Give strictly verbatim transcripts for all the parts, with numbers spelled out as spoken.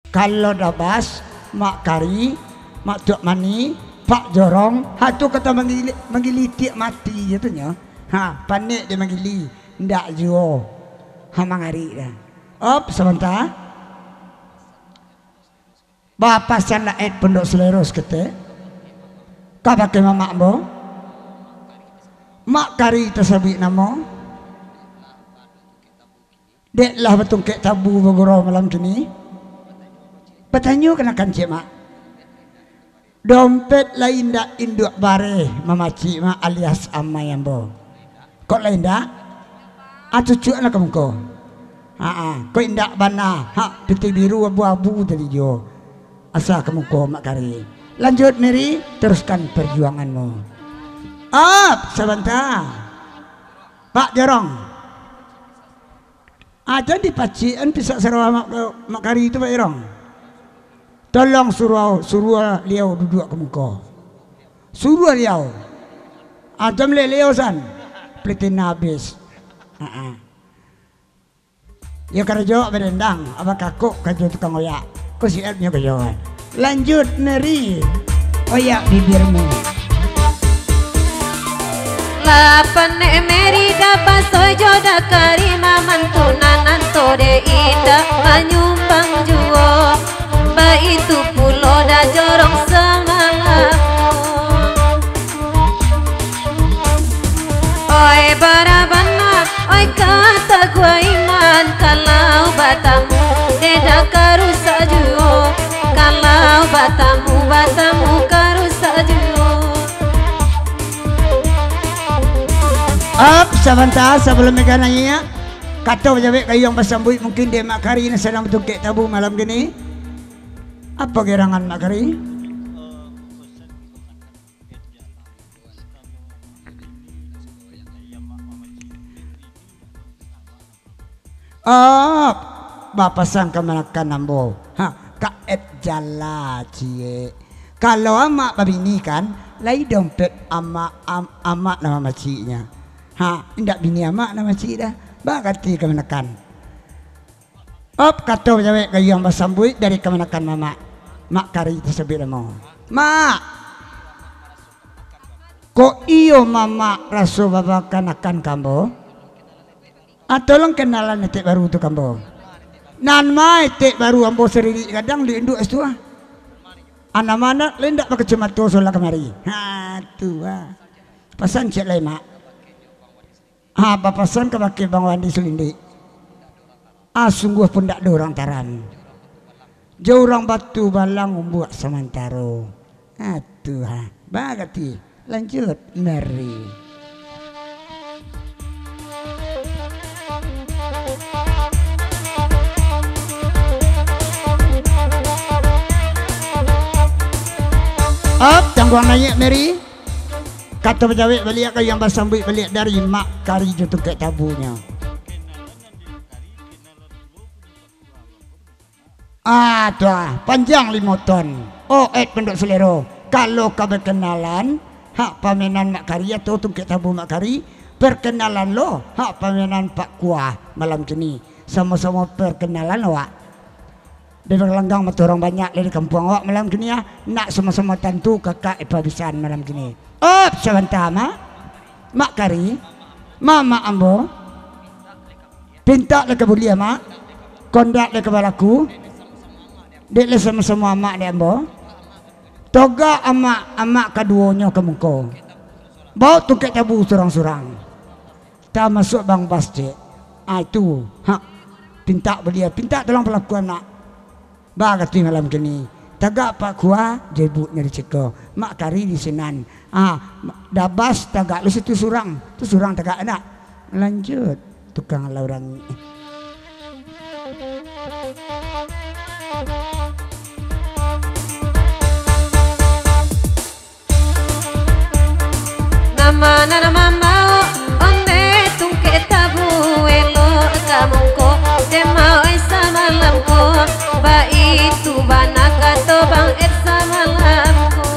Kalau Dabas, Mak Kari, Mak Tuak Mani, Pak Jorong, ha, tu kato manggili-, manggilitiak mati je tu nyo. Ha, panek dek manggili, ndak juo. Ha, mangarik dah. Op, sabanta. Bapasan lah Ed Pondok Selero saketek. Ka bakeh mamak ambo. Mak Kari tasabuik namo. Dek lah batungkek tabu bagurau malam kini. Batanyo kanakan ciek, Mak. Dompet lai indak induak bareh mamacik, Mak, alias amai ambo. Kok lai indak? Ah, cucuak lah ka muko. Ha-a, kok indak bana, hak pitih biru abu-abu tadi juo. Asa ka muko, Mak Kari. Lanjut, Mary, teruskan perjuanganmu. Op, sabanta. Pak Jorong. Ah, jan dipacikan pisak sarawa Mak, Mak Kari tu, Pak Jorong. Tolong suruah, suruah liau duduak ka muko. Suruah liau. Ah, jan maleleo san. Palitin abih. Ha-a. Yo karajo badendang, abah kakok karajo tukang oyak. Ko si Ed nyo karajo. Lanjut, Mary. Oyak bibirmu. Lah panek Mary Dabas jo Dakari, mamantu nan anto dek indak manyumbang juo. Baitu pulo Da Jorong samalam. Oi, bara bana, oi, kata gua iman, kalau batamu, dek Da ka rusak juo. Kalau batamu, batamu ka rusak juo. Op, sabanta, sabalum mega naiak, kato bajawek gayuang basambuik, mungkin dek Mak Kari nan sadang batungkek tabu malam kini. Apo gerangan Mak Kari? Oh, bapasan kamanakan ambo. Ha, ka Ed Jala, ciek. Kalau amak babini kan, lai dompet amak, am-, amak nan mamaciknyo. Ha, indak bini amak nan mamacik doh. Bakati kamanakan. Op, kato bajawek gayuang basambuik dari kamanakan mamak. Mak Kari tasabuik namo. Mak! Kok iyo mamak raso bapakan-akan ka ambo? Atau lang kenalan etek baru tu ka ambo? Nan ma etek baru ambo saririk gadang di induak situ ah. Anak-anak lai ndak bakacomato solah kamari. Ha, tu ah. Pasan ciek lai, Mak. Ha, bapasan kabake Bang Wandi Sulindik. Ah, sungguah pun ndak ado urang taram. Jo urang batu balang umbuak samantaro. Ah, tu ha. Bagati. Lanjut, mari. Op, tangguang naiak, mari. Kato bajawek baliak, gayuang basambuik baliak dari Mak Kari jo tungkek tabunyo. Ah, tu ah, panjang limo ton. Oh, Ed Pondok Selero. Kalau ka bakenalan, hak pamenan Mak Kari atau tungkek tabu Mak Kari, perkenalan lo, hak pamenan Pak Kuah malam kini. Samo-samo perkenalan awak. Di balanggang mato urang banyak lai di kampuang awak malam kini ah. Nak samo-samo tantu kakak ipa bisan malam kini. Op, sabanta, Mak. Mak Kari, mamak ambo. Pintak lai ka buliah, Mak. Kondak lai ka balaku. Dek lai samo-samo amak dek ambo. Togak amak, amak kaduonyo ka muko. Baok tungkek tabu surang-surang. Tamasuak Bang Bas, cek. Ah, itu. Ha. Pintak buliah, pintak tolong palakuan, Mak. Bagati malam kini. Tagak Pak Kua, jo ibuknyo di siko. Mak Kari di sinan. Ah, Dabas tagak lu situ surang. Tu surang tagak nak. Lanjut. Tukang lauran. Nama nan mambaok ondeh tungkek tabu elok ka muko, dek maok samalam ko, baitu bana kato Bang Ed samalam ko.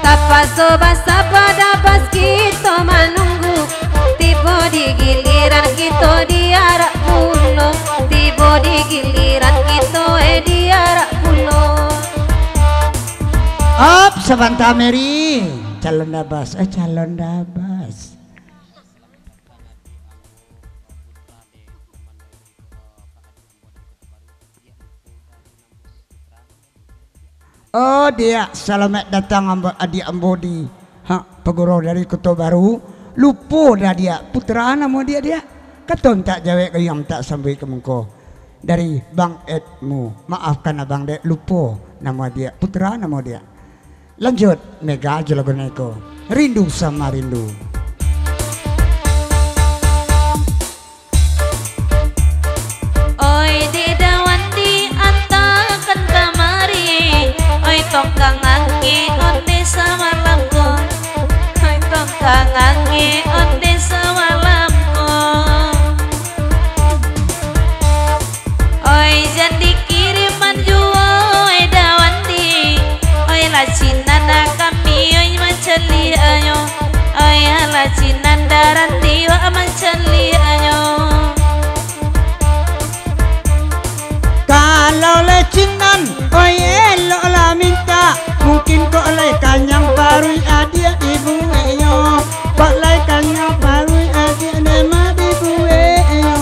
Tapaso basaba Dabas kito manunggu, tibo di giliran kito diarak pulo, di Sabanta Mary, calon dabas, eh, calon dabas. Oh, diak, salamaik datang ambo, adiak ambo di, ha, pagurau dari Koto Baru. Lupo dah, diak, putra namo diak, diak. Kato mintak jawek, gayuang mintak sambuik ka mungko. Dari Bang Edmu. Maafkan abang, dek, lupo namo diak, putra namo diak. Lanjut, Mega jo lagu niko. Rindu sama rindu. Oi dek Dawandi, antakan kamari. Oi tongkang angin onde samalam ko. Oi tongkang angin onde samalam ko. Oi jan dikiriman juo, oi Dawandi. Oi lacinan kami, oi mancaliaknyo. Oi lacinan Darandi, wak mancaliaknyo. Kalau lacinan, oi elok lah mintak. Mungkin kok lai kanyang paruik adiak dibueknyo. Kok lai kanyang paruik adiak dek mak dibueknyo.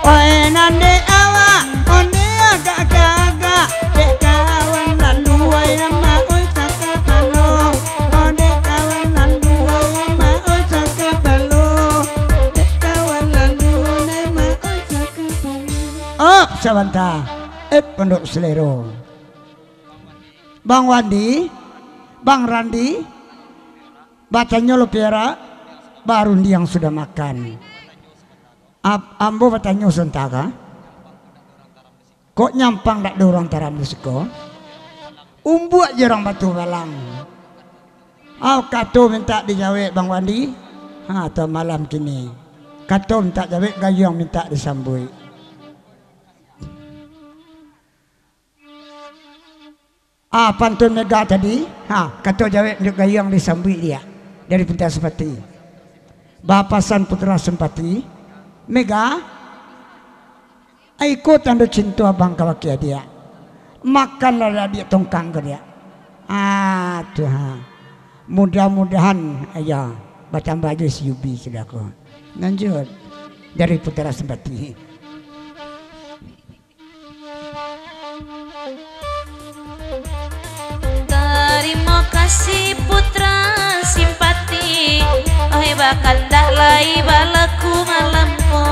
Oi nan dek awak, onde agak-agak, dek kawan lalu, oi amak, oi cakap balo. Onde kawan lalu, oi amak, oi cakap balo. Dek kawan lalu, onde amak, oi cakap balo. Op, sabanta. Eh, Pondok Selero. Bang Wandi, Bang Randi, batanyo lo piara, barundiang sudah makan. Ab-, ambo batanyo sabanta ka? Kok nyampang dak ado urang taram di siko? Umbuak jo urang Batu Balang. Au, kato mintak dijawek Bang Wandi. Ha, atau malam kini. Kato mintak jawek, gayuang mintak disambuik. Ah, pantun Mega tadi, ha, kato jawek njuk gayuang disambuik diak dari Putra Simpati. Bapasan Putra Simpati, Mega, iko tando cinto abang kabake adiak. Makanlah adiak tongkang ko diak. Ah, tu ha. Mudah-mudahan, iyo, batambah ajo si Yubi sudah ko. Lanjut dari Putra Simpati. Tarimo kasih Putra Simpati. Oi bakandak lai balaku malam ko.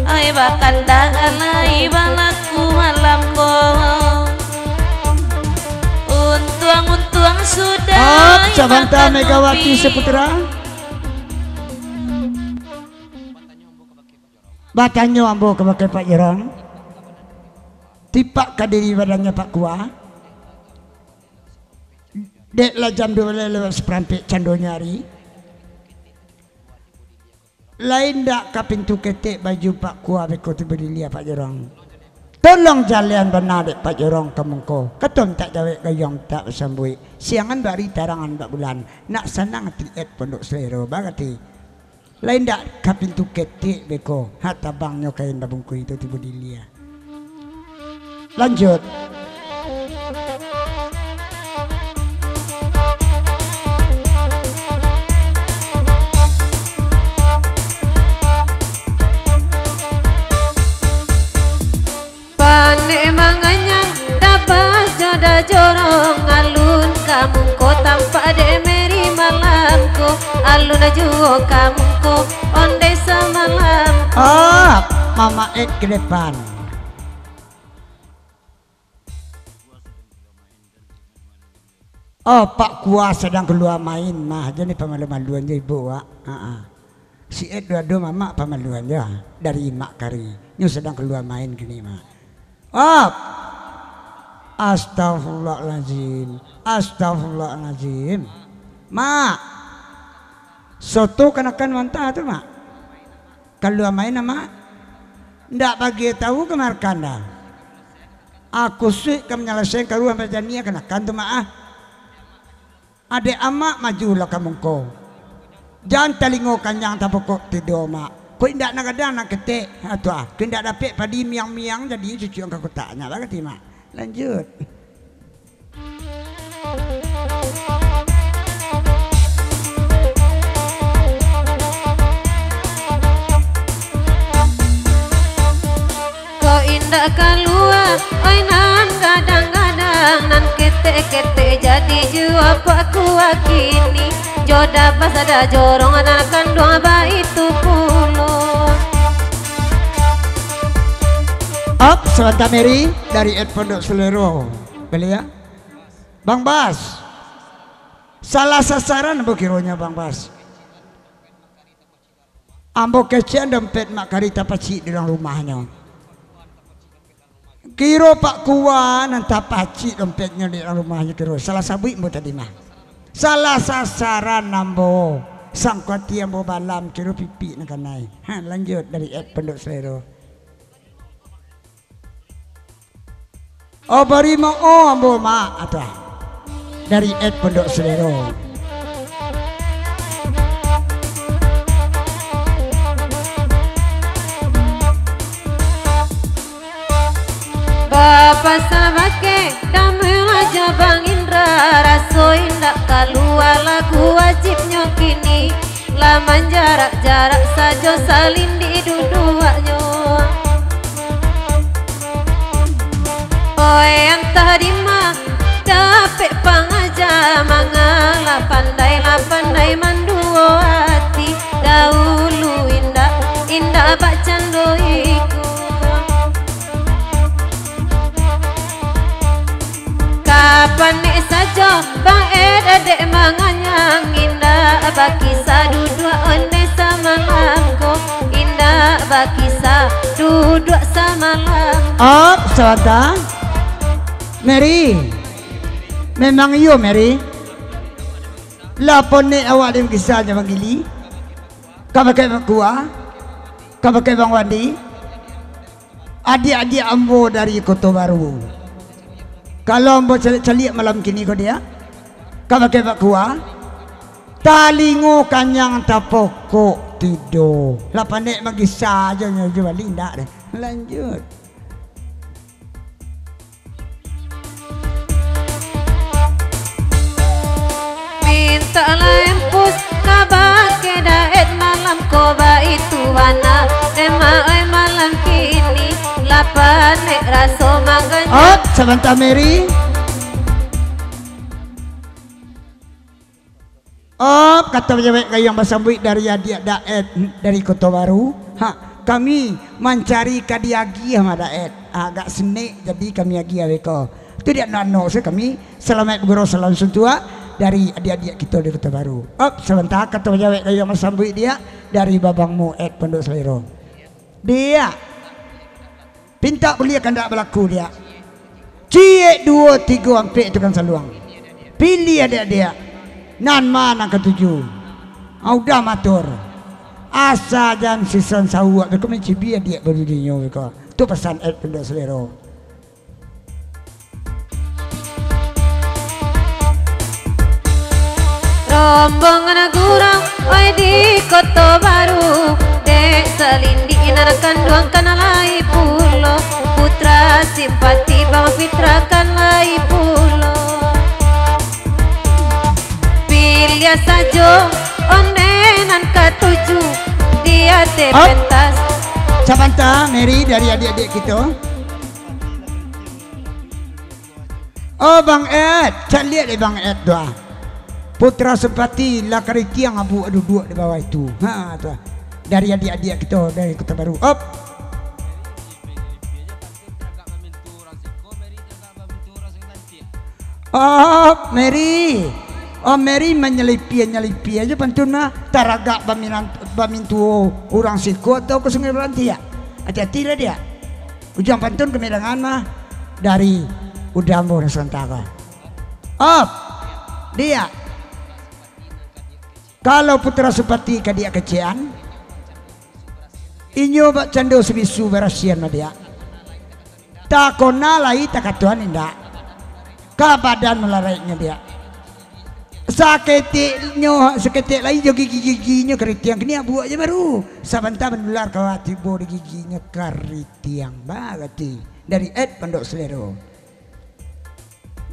Oi bakandak lai balaku malam ko. Untuang-untuang sudah. Op, sabanta Megawati Saputra. Batanyo ambo kabake Pak Jorong, tipak ka diri badannyo Pak Kua, dek lah jam duo baleh lewat saparampek candonyo ari, lai ndak ka pintu ketek baju Pak Kua beko tibo dilia Pak Jorong. Tolong jalehan bana dek Pak Jorong ka mungko, kato mintak jawek gayuang mintak basambuik, siangan bak ari tarangan bak bulan, nak sanang ati ed pondok selero, barati. Lai ndak ka pintu ketek beko, ha tabangnyo kain babungkuih tu tibo dilia. Lanjut. Panek manganyang, dabas jo dajorong, alun ka mungko tampak dek Meri malam ko, alun juo ka mungko onde samalam ko. Ah, Mama Ed ke depan. Oh, Pak Kua sadang kalua main, mah, jan dipamalu-maluan jo ibu, wak. Ha, ha. Si Ed duo-duo mamak pamaluan jo, dari Mak Kari. Nyo sadang kalua main kini, Mak. Op! Astagfirullahalazim. Astagfirullahalazim. Mak. Soto kanakan mantah tu, Mak. Kalua main, Mak. Ndak bagi tahu ka markan dah. Aku suik ka manyalasaikan karuah bajaniah kanakan tu, Mak, ah. Adek amak majulah ka mungko. Jan talingo kanyang tapokok tido, Mak. Kok indak nan gadang nan ketek, ha, tu ah. Kok indak dapek padi miang-miang, jadi cucuk ka kotaknyo, barati, Mak. Lanjut. Ndak kalua, oi nan gadang-gadang, nan ketek-ketek jadi juo pakua kini. Jo dabas da jorong nan kanduang baitu pulo. Up, sabanta Mary dari Ed Pondok Selero. Boleh ya? Bang Bas. Salah sasaran ambo kironyo, Bang Bas. Ambo kecekan dompet Mak Kari tapacik di dalam rumahnyo. Kiro pakua nan tapacik dompetnyo di dalam rumahnyo kiro. Salah sabuik ambo tadi mah. Salah sasaran ambo. Sangko ati ambo balam kiro pipik nan kanai. Ha, lanjut dari Ed Pondok Selero. Oh, barimo, oh, ambo mak, atah. Dari Ed Pondok Selero. Bapasal bakeh, damai aja Bang Indra, raso indak kalua lagu wajibnyo kini. Lah manjarak-jarak sajo salindik duduaknyo. Oi, antah dima dapek pangaja, mangalah pandai, lah pandai manduo ati. Dahulu indak, indak bakcando iko. Kapanek sajo, Bang Ed, dek manganyang, indak bakisah duduak onde samalam ko, indak bakisah duduak samalam. Op, sabanta. Mary. Memang iyo, Mary. Lah ponek awak dek kisah nyo Bang Gili. Ka bakeh Bang Kua. Ka bakeh Bang Wandi. Adiak-adiak ambo dari Koto Baru. Kalau ambo caliak-caliak malam kini ko, diak, ka bakeh Bak Kua, talingo kanyang tapokok tido. Lah pandai magisa ajo nyo jo bali, indak deh. Lanjut. Mintaklah empus kabake Daet malam ko baitu bana. Emak oi, malam kini lah panek raso mangganyo. Op, sabanta, Mary. Op, kato bajawek gayuang basambuik dari adiak Daet dari Koto Baru. Ha, kami mancari ka diagiah mah Daet. Agak senek, jadi kami agiah beko. Tu diak nano se kami. Salamaik bagurau, salam suntuak dari adiak-adiak kito di Koto Baru. Op, sabanta, kato bajawek gayuang basambuik diak dari babang Muet Pondok Salero. Diak. Pintak buliah kandak balaku, diak. Ciek duo tigo ampek tukang saluang. Piliah diak-diak. Nan ma nan katuju. Ah, udah matur. Asa jan sisan sauak beko mancibia diak badudinyo beko. Tu pasan Ed Pondok Salero. Rombongan gurau, oi, di Koto Baru, dek salindik nan kanduang kana lai pulo, putra simpati Bang Fitra kan lai pulo. Piliah sajo onde nan katuju, di ateh pentas. Sabanta, Mary, dari adiak-adiak kito. Oh, Bang Ed, caliak dek Bang Ed tu, ah. Putra Sempati lah karitiang abu duduak di bawah itu. Ha, tu, ah. Dari adiak-adiak kito dari Koto Baru. Op. Op, Mary. Oh, Mary manyalipia-nyalipia aja pantun mah. Taragak baminan-, bamintuo urang siko atau ka Sungai Barantiak. Hati-hati lah diak. Ujuang pantun kami dangan mah dari Uda Ambo Nusantara. Op, diak. Kalau Putra Sempati ka diak kecekan, inyo bak cando sabisu barasian mah diak. Takona lai takatoan indak. Ka badan malaraiknyo diak. Saketeknyo, saketek lai jo gigi-giginyo karitiang, kini abuak je baru. Sabanta manular kawa tibo di giginyo karitiang. Barati dari Ed Pondok Salero.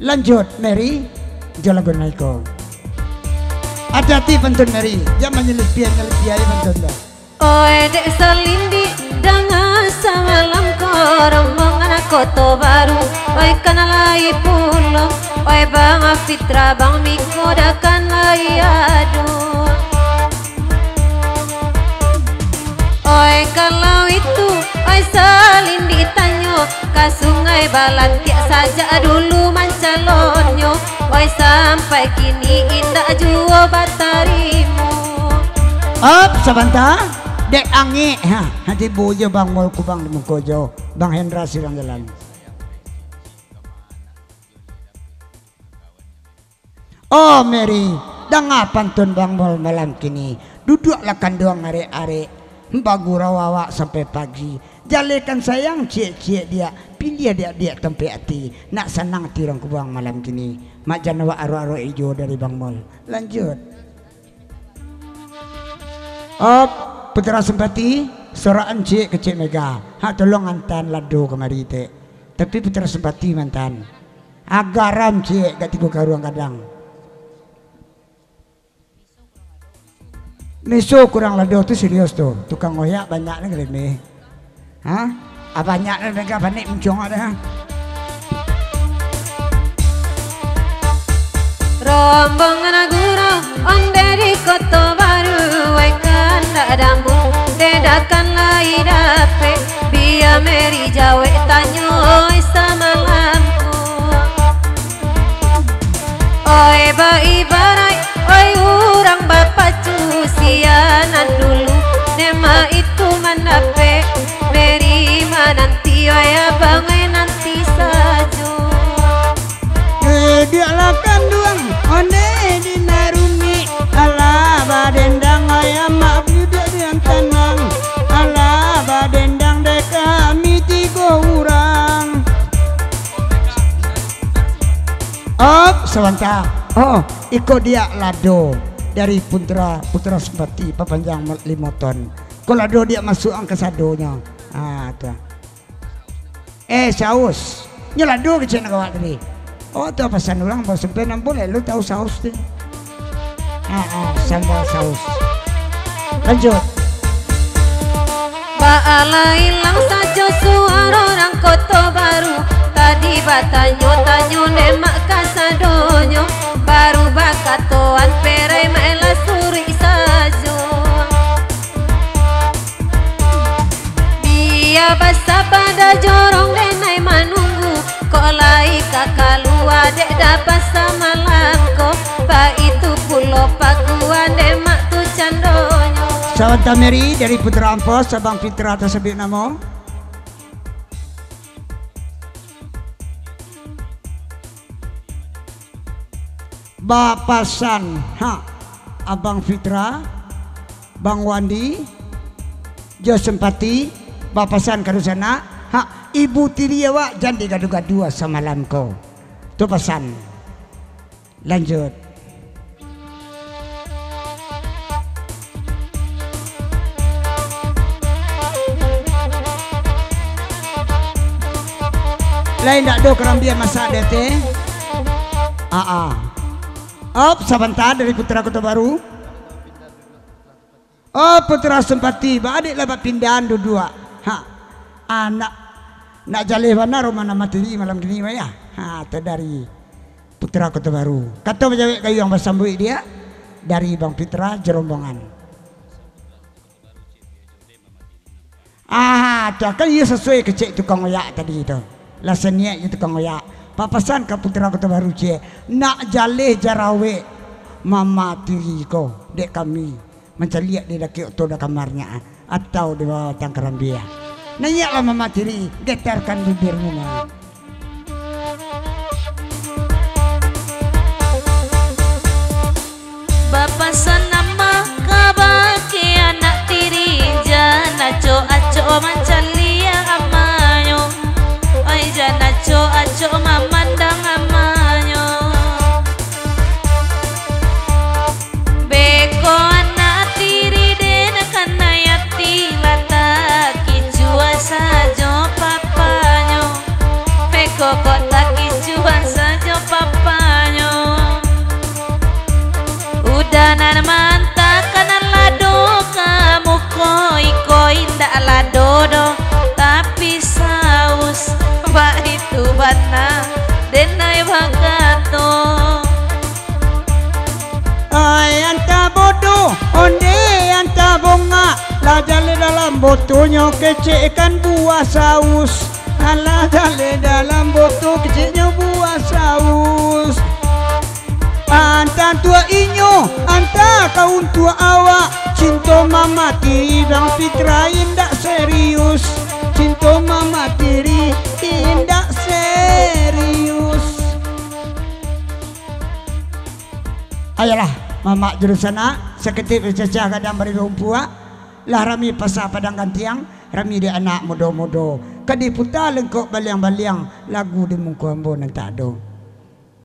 Lanjut, Mary, jo lagu nan iko. Hati-hati pantun, Mary, jan manyalipia-nyalipia aja pantun tu. Oe dek salindik, danga samalam ko, romo Koto Baru, oi kan lai pulo, oi Bang Fitra, Bang Miko, dak kan lai ado. Oi kalau itu, oi salin ditanyo, ka Sungai Balatiak sajak dulu mancalonnyo, oi sampai kini indak juo batarimo. Op, sabanta, dek angek, ha, ha tibo jo Bang Mul Kubang di muko jo. Bang Hendra sidang jalan. Oh, Mary, danga pantun Bang Mul malam kini. Duduaklah kanduang arek-arek, bagurau awak sampai pagi. Jalekan sayang ciek-ciek diak, piliah diak-diak tampek ati. Nak sanang ati urang Kubang malam kini. Mak jan awak arok-arok ijo dari Bang Mul. Lanjut. Oh, Putra Sempati, sorakan ciek kecek Mega. Hak tolong antaan lado kamari, tek. Tapi Putra Sempati mantaan. Agaram ciek gak tigo karuang gadang. Miso kurang lado tu serius tu. Tukang oyak banyak ni kalimeh. Ha? Ah, banyak ni mereka panik muncung ada. Rombongan gurau onde di Koto Baru, wai kandak damu, dedakan lai dapek, bia Meri jawek tanyo, oi samalam ko. Oi baibarai, oi urang bapacu, sia nan dulu, dema itu mandapek, Meri mananti, oi abang, oi nanti sajo. Duduaklah kanduang, onde di naruni, alah badendang, oi amak duduak di tanang, alah badendang dek kami tigo urang. Op, sabanta. Oh, iko diak lado dari Putra, Putra Sempati, papanjang limo ton. Ko lado diak masuakan kasadonyo. Ah, tu. Eh, saus. Nyo lado kecek nak awak tadi. Oh, tu pasan urang, baru sampai nan boleh lu tahu saus tu. Ah, ah, sambal saus. Lanjut. Baa lah ilang sajo suaro urang Koto Baru. Tadi batanyo-tanyo demak kasadonyo, baru bakatoan perai malah suruik sajo. Bia basabada jorong denai manunggu, kok lai ka kalua dek dapek samalam ko, baitu pulo paguan demak tu candonyo. Sabanta Meri dari Putra Ampos, Abang Fitra tasabuik namo. Bapasan, ha, Abang Fitra, Bang Wandi, jo Sempati, bapasan ka dunsanak, ha, ibu tiri awak jan digaduah-gaduah samalam ko. Tu pasan. Lanjut. Lai ndak do karambia masak dek teh? Aa. Op, sabanta dari Putra Koto Baru. Oh, Putra Sempati, baadik lah bapindahan duduak. Ha. Anak nak jaleh bana rumah nan matiri malam kini, Mak, ya? Ha, tu dari Putra Koto Baru. Kato bajawek gayuang basambuik diak dari Bang Fitra jo rombongan. Ah, tu kan iyo sasuai kecek tukang oyak tadi tu. Lah saniaik jo tukang oyak. Papasan ka Putra Koto Baru ciek, nak jaleh jarawek mama tiri ko dek kami. Mancaliak di dakek oto da kamarnyo, atau di bawah batang karambia. Naiaklah mama tiri, getarkan bibirmu, Mak. Bapasan ama kabake anak tiri, jan acok-acok mancaliak amanyo. Oi, jan acok-acok mamandang amanyo. Beko anak tiri den kanai ati, lah takicuah sajo papanyo. Beko kok takicuah sajo papanyo. Udah nan maantakan lado ka muko, iko indak lado do Botonyo kecek ikan buah saus. Alah, jaleh dalam botol keceknyo buah saus. Antah untuak inyo, antah ka untuak awak. Cinto mamatiri Bang Fitra indak serius. Cinto mamatiri indak serius. Ayolah, mamak juru sanak, saketek bacacah gadang baribu umpuak. Lah rami pasa padang gantiang, rami dek anak mudo-mudo. Ka diputa lengkok baliang-baliang, lagu di muko ambo nan tak ado.